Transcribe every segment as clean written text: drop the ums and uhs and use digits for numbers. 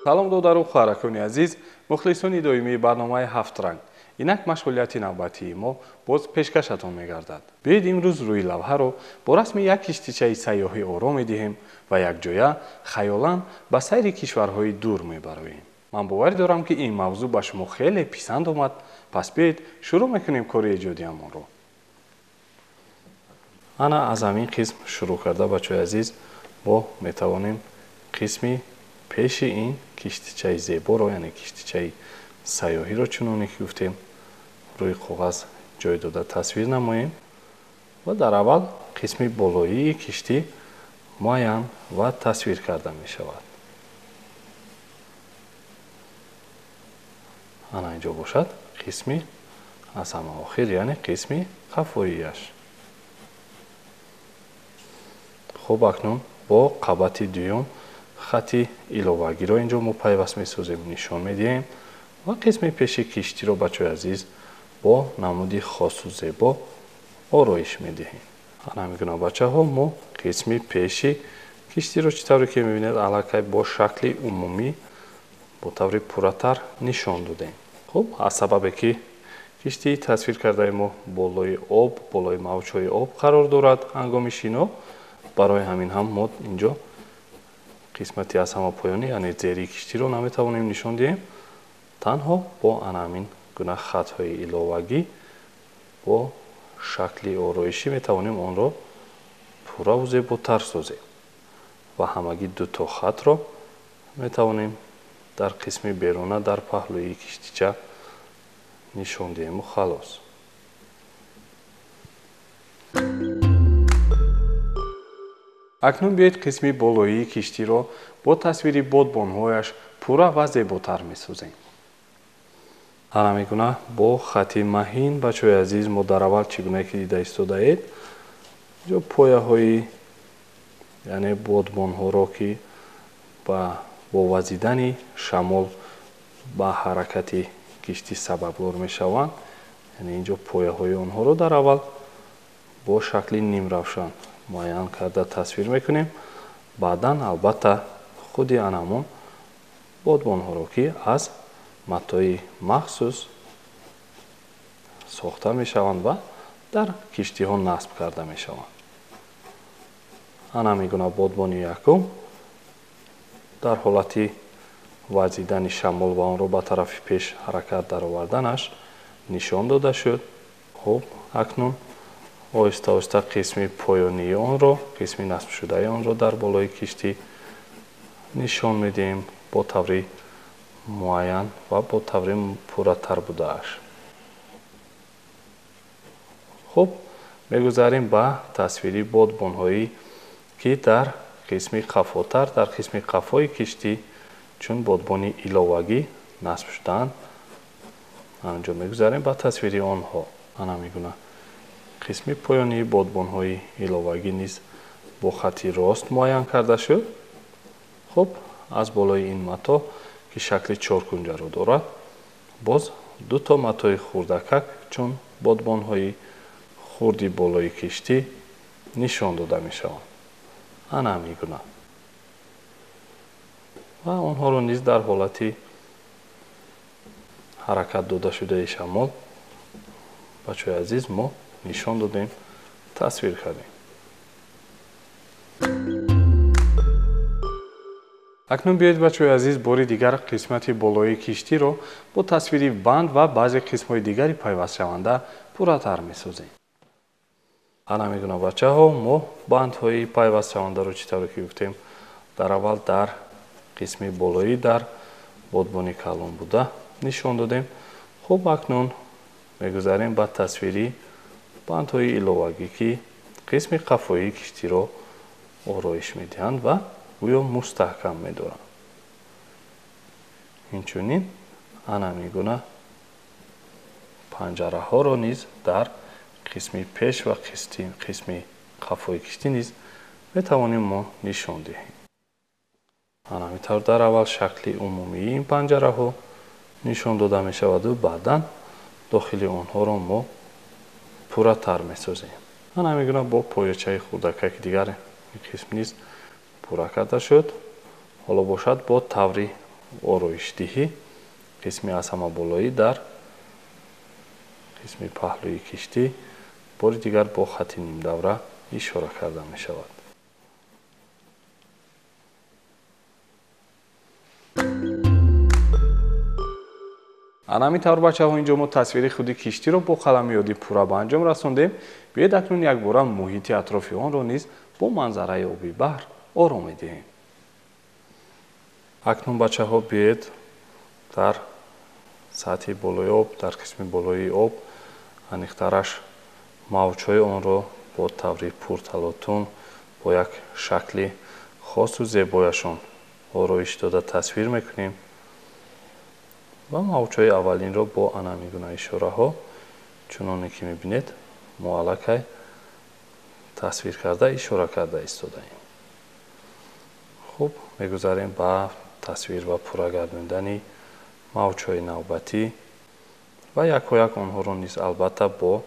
Салом додару хоҳаракони азиз, мухлисони доимии барномаи ҳафт ранг. Инак машғулияти навбатии мо боз пешкашатон мегардад. Биёед имрӯз рӯи лавҳаро бо расми як киштичаи сайёҳӣ оро медиҳем ва якҷоя хаёлан ба сайри кишварҳои дур мебароем. Ман боварӣ дорам, ки ин мавзӯъ ба шумо хеле писанд омад. Пас биёед шурӯъ мекунем кори эҷодиамонро. Ана аз ҳамин қисм шурӯъ карда, бачаҳои азиз, мо метавонем қисми пеши ин киштичаи зеборо, яъне киштичаи сайёҳиро, чуноне ки гуфтем, рӯи коғаз ҷой дода тасвир намоем ва дар аввал қисми болоии киштӣ муайян ва тасвир карда мешавад. Ана инҷо бошад қисми аз ҳама охир, яъне қисми қафоияш. Хуб, акнун бо қабати дуюм хати иловагиро инҷо мо пайваст месозем, нишон медиҳем ва қисми пеши киштиро, бачаҳои азиз, бо намуди хосу зебо ороиш медиҳем. Ана ҳамин гуна, бачаҳо, мо қисми пеши киштиро, чӣ тавре ки мебинед, аллакай бо шакли умумӣ бо таври пурратар нишон додем. Хуб, аз сабабе ки киштии тасвир кардаи мо болои об, болои мавҷҳои об қарор дорад ҳангоми шино, барои ҳамин ҳам мо инҷо қисмати аз ҳама поёнӣ, яъне зери киштиро наметавонем нишон диҳем. Танҳо бо ана ҳамин гуна хатҳои иловагӣ бо шакли ороишӣ метавонем онро пурраву зеботар созем ва ҳамагӣ дуто хатро метавонем дар қисми беруна дар паҳлӯи киштича нишон диҳему халос. Акнун биёед қисми болоии киштиро бо тасвири бодбонҳояш пурра ва зеботар месозем. Ана мегуна бо хати маҳин, бачаҳои азиз, мо дар аввал, чӣ гуна ки дида истодаед, инҷо пояҳои, яъне бодбонҳоро, ки бо вазидани шамол ба ҳаракати киштӣ сабабгор мешаванд, яъне инҷо пояҳои онҳоро дар аввал бо шакли нимравшан муайян карда тасвир мекунем. Баъдан албатта худи анамон бодбонҳоро, ки аз матои махсус сохта мешаванд ва дар киштиҳо насб карда мешаванд. Ана мегуна бодбони якум дар ҳолати вазидани шамол ва онро ба тарафи пеш ҳаракат дароварданаш нишон дода шуд. Хуб, акнун оҳиста оҳиста қисми поёнии онро, қисми насбшудаи онро дар болои киштӣ нишон медиҳем бо таври муайян ва бо таври пурратар будааш. Хуб, мегузарем ба тасвири бодбонҳое, ки дар қисми қафотар, дар қисми қафои киштӣ чун бодбони иловагӣ насб шудаанд. Анҷо мегузарем ба тасвири онҳо. Ана мегуна қисми поёнии бодбонҳои иловагӣ низ бо хати рост муайян карда шуд. Хуб, аз болои ин мато, ки шакли чоркунҷаро дорад, боз дуто матои хурдакак чун бодбонҳои хурди болои киштӣ нишон дода мешаванд. Ана ҳамин гуна ва онҳоро низ дар ҳолати ҳаракат додашудаи шамол, бачаҳои азиз, мо нишон додем, тасвир кардем. Акнун биёед, бачаҳои азиз, бори дигар қисмати болоии киштиро бо тасвири банд ва баъзе қисмҳои дигари пайвастшаванда пурратар месозем. Ана мегуна, бачаҳо, мо бандҳои пайвастшавандаро, чӣ тавре ки гуфтем, дар аввал дар қисми болоӣ дар бодбони калон буда нишон додем. Хуб, акнун мегузарем ба тасвири бандҳои иловагӣ, ки қисми қафоии киштиро ороиш медиҳанд ва гӯё мустаҳкам медоранд. Инчунин ана мегуна панҷараҳоро низ дар қисми пеш ва қисми қафои киштӣ низ метавонем мо нишон диҳем. Ана ҳамин тавр дар аввал шакли умумии ин панҷараҳо нишон дода мешаваду баъдан дохили онҳоро мо пурратар месозем. Ана ҳамин гуна бо поячаи хурдакаки дигар ин қисм низ пурра карда шуд. Ҳоло бошад бо таври ороишдиҳӣ қисми аз ҳама болоӣ дар қисми паҳлӯи киштӣ бори дигар бо хати нимдавра ишора карда мешавад. Ана ҳамин тавр бачаҳо, инҷо мо тасвири худи киштиро бо қалами оддӣ пурра ба анҷом расондем. Биёед акнун якбора муҳити атрофи онро низ бо манзараи оби баҳр ором медиҳем. Акнун бачаҳо, биёед дар сатҳи болои об, дар қисми болои об, аниқтараш мавҷҳои онро бо таври пурталотун, бо як шакли хосу зебояшон ороиш дода тасвир мекунем ва мавҷҳои аввалинро бо ана ҳамин гуна ишораҳо, чуноне ки мебинед, мо аллакай тасвир карда, ишора карда истодаем. Хуб, мегузарем ба тасвир ва пурра гардондани мавҷҳои навбатӣ ва якояк онҳоро низ албатта бо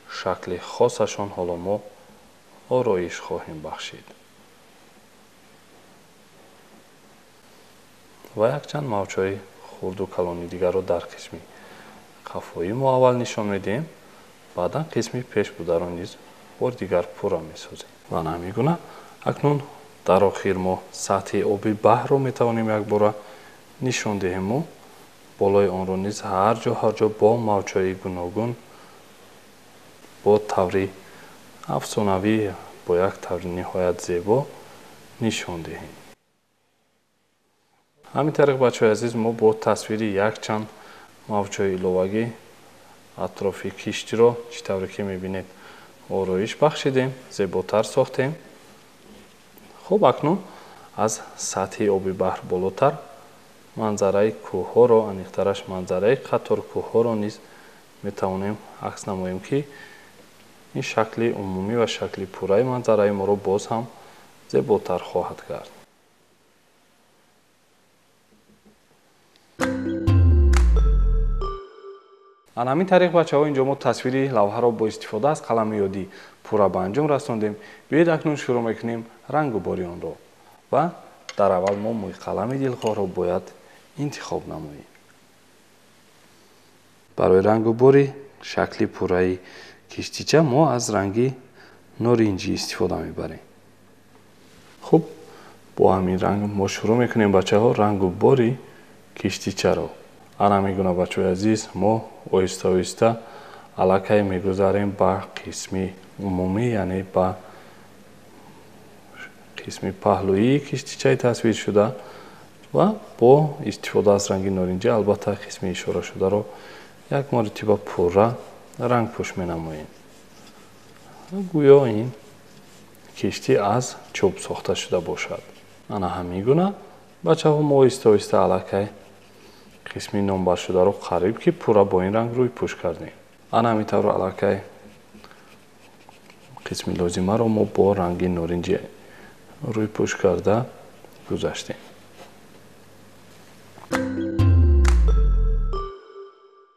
шакли хосашон ҳоло мо ороиш хоҳем бахшид ва якчанд мавҷҳои хурду калони дигарро дар қисми қафоӣ мо аввал нишон медиҳем, баъдан қисми пеш бударо низ бори дигар пурра месозем. Ва ҳамин гуна акнун дар охир мо сатҳи оби баҳрро метавонем якбора нишон диҳему болои онро низ ҳар ҷо ҳар ҷо бо мавҷҳои гуногун, бо таври афсонавӣ, бо як таври ниҳоят зебо нишон диҳем. Ҳамин тариқ бачаҳои азиз, мо бо тасвири якчанд мавҷҳои иловагӣ атрофи киштиро, чӣ тавре ки мебинед, ороиш бахшидем, зеботар сохтем. Хуб, акнун аз сатҳи оби баҳр болотар манзараи кӯҳҳоро, аниқтараш манзараи қатор кӯҳҳоро низ метавонем акс намоем, ки ин шакли умумӣ ва шакли пурраи манзараи моро боз ҳам зеботар хоҳад кард. Ана ҳамин тариқ бачаҳо, инҷо мо тасвири лавҳаро бо истифода аз қалами оддӣ пурра ба анҷом расондем. Биёед акнун шурӯъ мекунем рангу бори онро ва дар аввал мо мӯйқалами дилхоҳро бояд интихоб намоем. Барои рангу бори шакли пурраи киштича мо аз ранги норинҷӣ истифода мебарем. Хуб, бо ҳамин ранг мо шурӯъ мекунем бачаҳо рангу бори киштичаро. Ана ҳамин гуна бачаҳои азиз, мо оҳиста оҳиста аллакай мегузарем ба қисми умумӣ, яъне ба қисми паҳлӯии киштичаи тасвиршуда ва бо истифода аз ранги норинҷӣ албатта қисми ишорашударо як маротиба пурра рангпӯш менамоем. Гӯё ин киштӣ аз чӯб сохта шуда бошад. Ана ҳамин гуна бачаҳо, мо оҳиста оҳиста аллакай қисми номбаршударо қариб ки пурра бо ин ранг рӯйпӯш кардем. Ана ҳамин тавр аллакай қисми лозимаро мо бо ранги норинҷӣ рӯйпӯш карда гузаштем.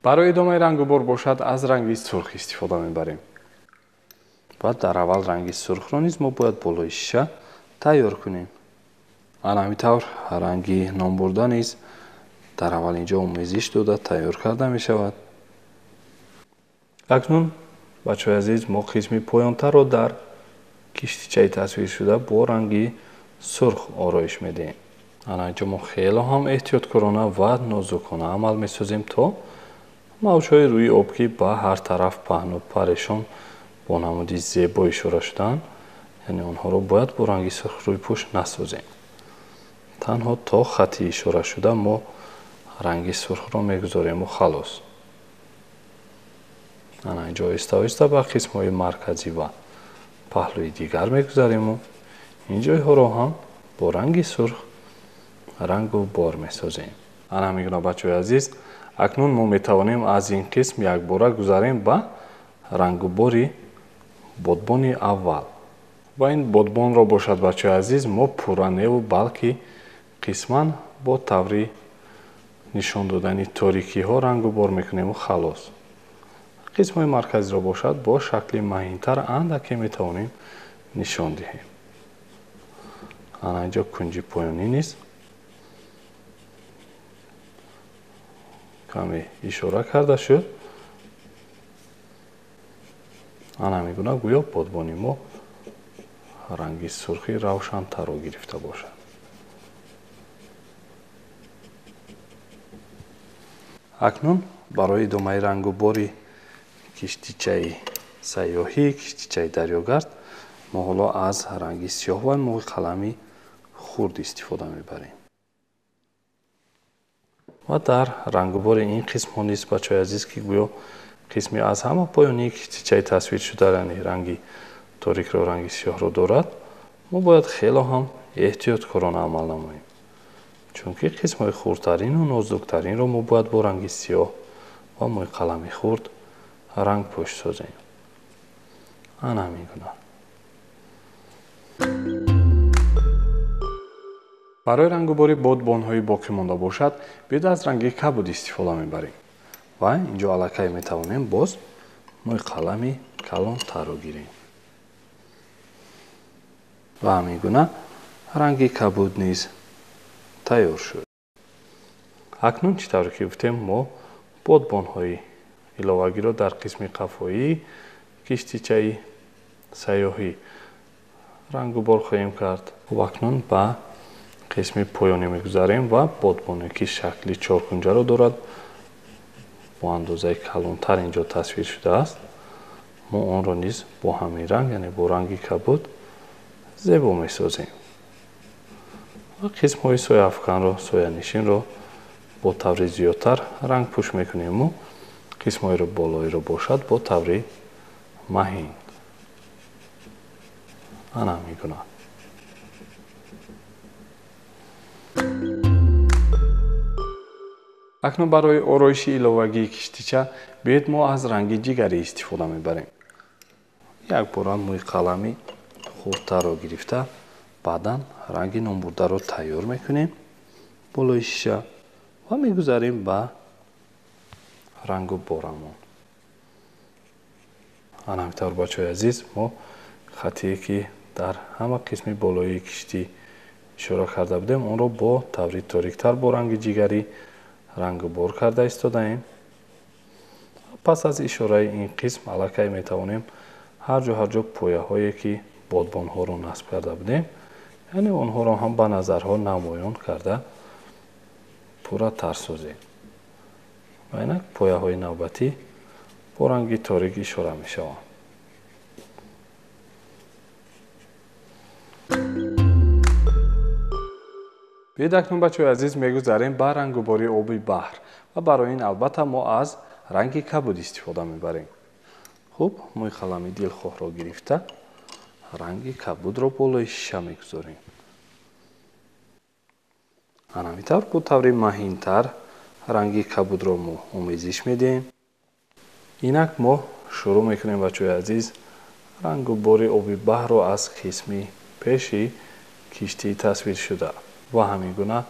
Барои идомаи рангубор бошад аз ранги сурх истифода мебарем ва дар аввал ранги сурхро низ мо бояд болои шиша тайёр кунем. Ана ҳамин тавр ранги номбурда низ дар аввал инҷо омезиш дода тайёр карда мешавад. Акнун бачаҳои азиз, мо қисми поёнтарро дар киштичаи тасвиршуда бо ранги сурх ороиш медиҳем. Ана инҷо мо хело ҳам эҳтиёткорона ва нозукона амал месозем, то мавҷҳои рӯи об, ки ба ҳар тараф паҳну парешон бо намуди зебо ишора шудаанд, яъне онҳоро бояд бо ранги сурх рӯйпӯш насозем. Танҳо то хати ишорашуда мо ранги сурхро мегузорему халос. Ана инҷо оҳиста оҳиста ба қисмҳои марказӣ ва паҳлӯи дигар мегузариму ин ҷойҳоро ҳам бо ранги сурх рангу бор месозем. Ана ҳамин гуна бачаҳои азиз, акнун мо метавонем аз ин қисм якбора гузарем ба рангубори бодбони аввал. Ва ин бодбонро бошад бачаҳои азиз, мо пурра неву балки қисман бо таври нишон додани торикиҳо рангубор мекунему халос. Қисмҳои марказиро бошад бо шакли маҳинтар андаке метавонем нишон диҳем. Ана инҷо кунҷи поёнӣ низ каме ишора карда шуд, ана ҳамин гуна гӯё бодбони мо ранги сурхи равшантарро гирифта бошад. Акнун барои идомаи рангубори киштичаи сайёҳӣ, киштичаи дарёгард, мо ҳоло аз ранги сиёҳ ва мӯи қалами хурд истифода мебарем. Ва дар рангубори ин қисмҳо низ, бачаҳои азиз, ки гӯё қисми аз ҳама поёнии киштичаи тасвир шуда, яъне ранги торикро, ранги сиёҳро дорад, мо бояд хело ҳам эҳтиёткорона амал намоем, чунки қисмҳои хурдтарину нозуктаринро мо бояд бо ранги сиёҳ ва мӯи қалами хурд рангпӯш созем. Ана ҳамин гуна. Барои рангубори бодбонҳои боқӣ монда бошад, биёед аз ранги кабуд истифода мебарем ва инҷо аллакай метавонем боз мӯи қалами калонтарро гирем. Ва ҳамин гуна ранги кабуд низ тайёр шуд. Акнун чӣ тавре ки гуфтем, мо бодбонҳои иловагиро дар қисми қафоии киштичаи сайёҳӣ рангубор хоҳем кард. Хуб, акнун ба қисми поёнӣ мегузарем ва бодбоне ки шакли чоркунҷаро дорад, бо андозаи калонтар инҷо тасвир шудааст, мо онро низ бо ҳамин ранг, яъне бо ранги кабуд зебо месозем ва қисмҳои сояафканро, соянишинро бо таври зиёдтар рангпӯш мекунему қисмҳои болоиро бошад бо таври маҳин. Ана ҳамин гуна. Акнун барои ороиши иловагии киштича биёед мо аз ранги ҷигарӣ истифода мебарем. Якбора мӯи қалами хурдтарро гирифта, баъдан ранги номбурдаро тайёр мекунем болои шиша ва мегузарем ба рангуборамон. Ана ҳамин тавр, бачаҳои азиз, мо хатие ки дар ҳама қисми болоии киштӣ ишора карда будем, онро бо таври ториктар бо ранги ҷигарӣ рангубор карда истодаем. Пас аз ишораи ин қисм аллакай метавонем ҳар ҷо ҳар ҷо пояҳое ки бодбонҳоро насб карда будем, яъне онҳоро ҳам ба назарҳо намоён карда пурратар созем. Ва инак пояҳои навбатӣ бо ранги торик ишора мешаванд. Биёед акнун, бачаҳои азиз, мегузарем ба рангубори оби баҳр ва барои ин албатта мо аз ранги кабуд истифода мебарем. Хуб, мӯи қалами дилхоҳро гирифта ранги кабудро болои шиша мегузорем. Ана ҳамин тавр бо таври маҳинтар ранги кабудро мо омезиш медиҳем. Инак мо шурӯъ мекунем, бачаҳои азиз, рангубори оби баҳрро аз қисми пеши киштии тасвиршуда. Ва ҳамин гуна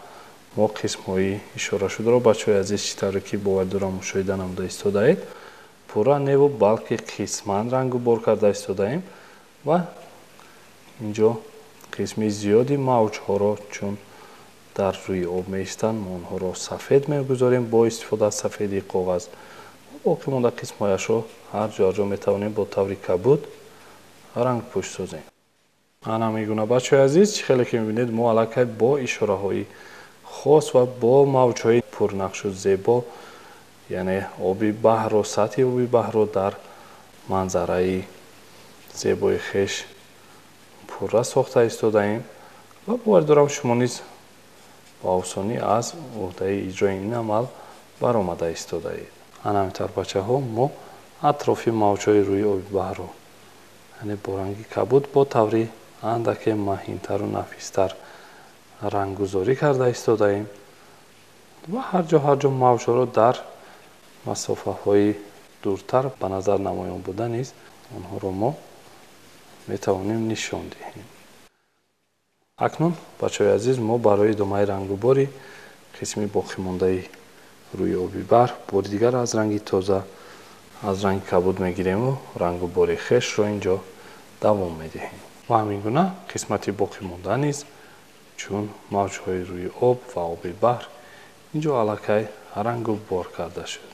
мо қисмҳои ишорашударо, бачаҳои азиз, чӣ тавре ки бовар дорам мушоҳида намуда истодаед, пурра неву балки қисман рангубор карда истодаем ва инҷо қисми зиёди мавҷҳоро, чун дар рӯи об меистанд, мо онҳоро сафед мегузорем бо истифода аз сафедии коғаз. Боқӣ монда қисмҳояшро ҳар ҷо ҳар ҷо метавонем бо таври кабуд рангпӯш созем. Ана ҳамин гуна, бачаҳои азиз, чӣ хеле ки мебинед, мо аллакай бо ишораҳои хос ва бо мавҷҳои пурнақшу зебо, яъне оби баҳрро, сатҳи оби баҳрро дар манзараи зебои хеш пурра сохта истодаем ва бовар дорам шумо низ ба осонӣ аз уҳдаи иҷрои ин амал баромада истодаед. Ана ҳамин тавр, бачаҳо, мо атрофи мавҷҳои рӯи оби баҳрро, яъне бо ранги кабуд бо таври андаке маҳинтару нафистар ранггузорӣ карда истодаем ва ҳар ҷо ҳар ҷо мавҷҳоро дар масофаҳои дуртар ба назар намоён буда низ онҳоро мо метавонем нишон диҳем. Акнун, бачаҳои азиз, мо барои идомаи рангубори қисми боқимондаи рӯи оби баҳр бори дигар аз ранги тоза, аз ранги кабуд мегирему рангубори хешро инҷо давом медиҳем. Ва ҳамин гуна қисмати боқимонда низ чун мавҷҳои рӯи об ва оби баҳр инҷо аллакай рангу бор карда шуд.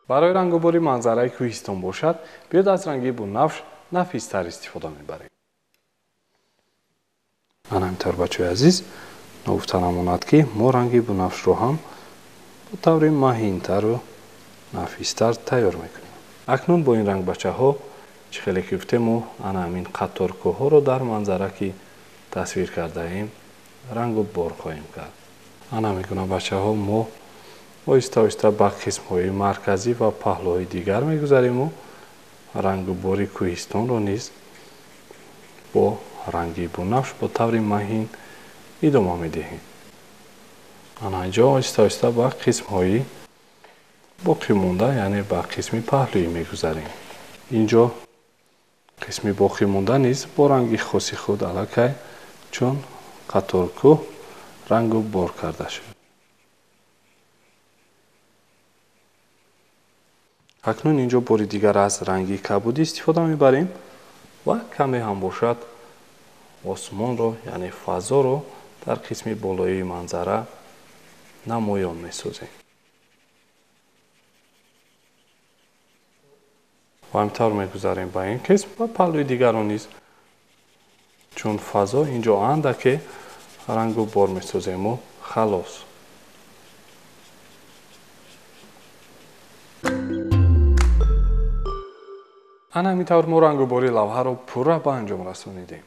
Барои рангубори манзараи кӯҳистон бошад, биёд аз ранги бунафш нафистар истифода мебарем. Ана ҳаминтавр бачаҳои азиз, ногуфта намонад, ки мо ранги бунафшро ҳам бо таври маҳинтару нафистар тайёр мекунем. Акнун бо ин рангбачаҳо чӣ хеле ки гуфтем, мо ана ҳамин қаторкӯҳҳоро дар манзара ки тасвир кардаем рангу бор хоҳем кард. Ана мекунам бачаҳо, мо оҳиста оҳиста ба қисмҳои марказӣ ва паҳлӯҳои дигар мегузариму рангубори кӯҳистонро низ бо ранги бунафш бо таври маҳин идома медиҳем. Ана инҷо оҳиста оҳиста ба қисмҳои боқӣ монда, яъне ба қисми паҳлӯӣ мегузарем. Инҷо қисми боқӣ монда низ бо ранги хоси худ аллакай чун қаторкӯҳ рангу бор карда шуд. Акнун инҷо бори дигар аз ранги кабудӣ истифода мебарем ва каме ҳам бошад осмонро, яъне фазоро дар қисми болоии манзара намоён месозем. Ва ҳаминтавр мегузарем ба ин қисм ва паҳлӯи дигарро низ, чун фазо инҷо андаке рангу бор месозему халос. Ана ҳаминтавр мо рангубори лавҳаро пурра ба анҷом расонидем.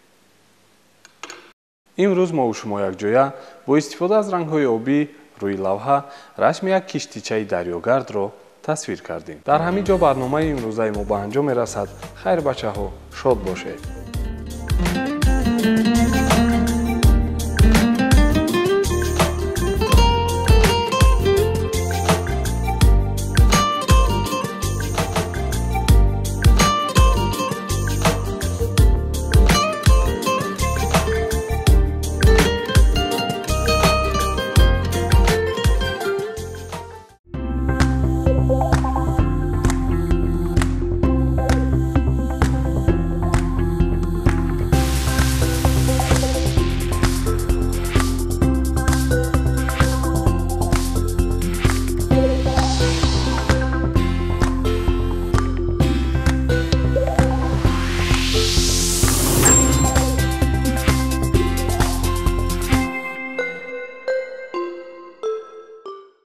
Имрӯз мову шумо якҷоя бо истифода аз рангҳои обӣ рӯи лавҳа расми як киштичаи дарёгардро тасвир кардем. Дар ҳамин ҷо барномаи имрӯзаи мо ба анҷом мерасад. Хайр бачаҳо, шод бошед.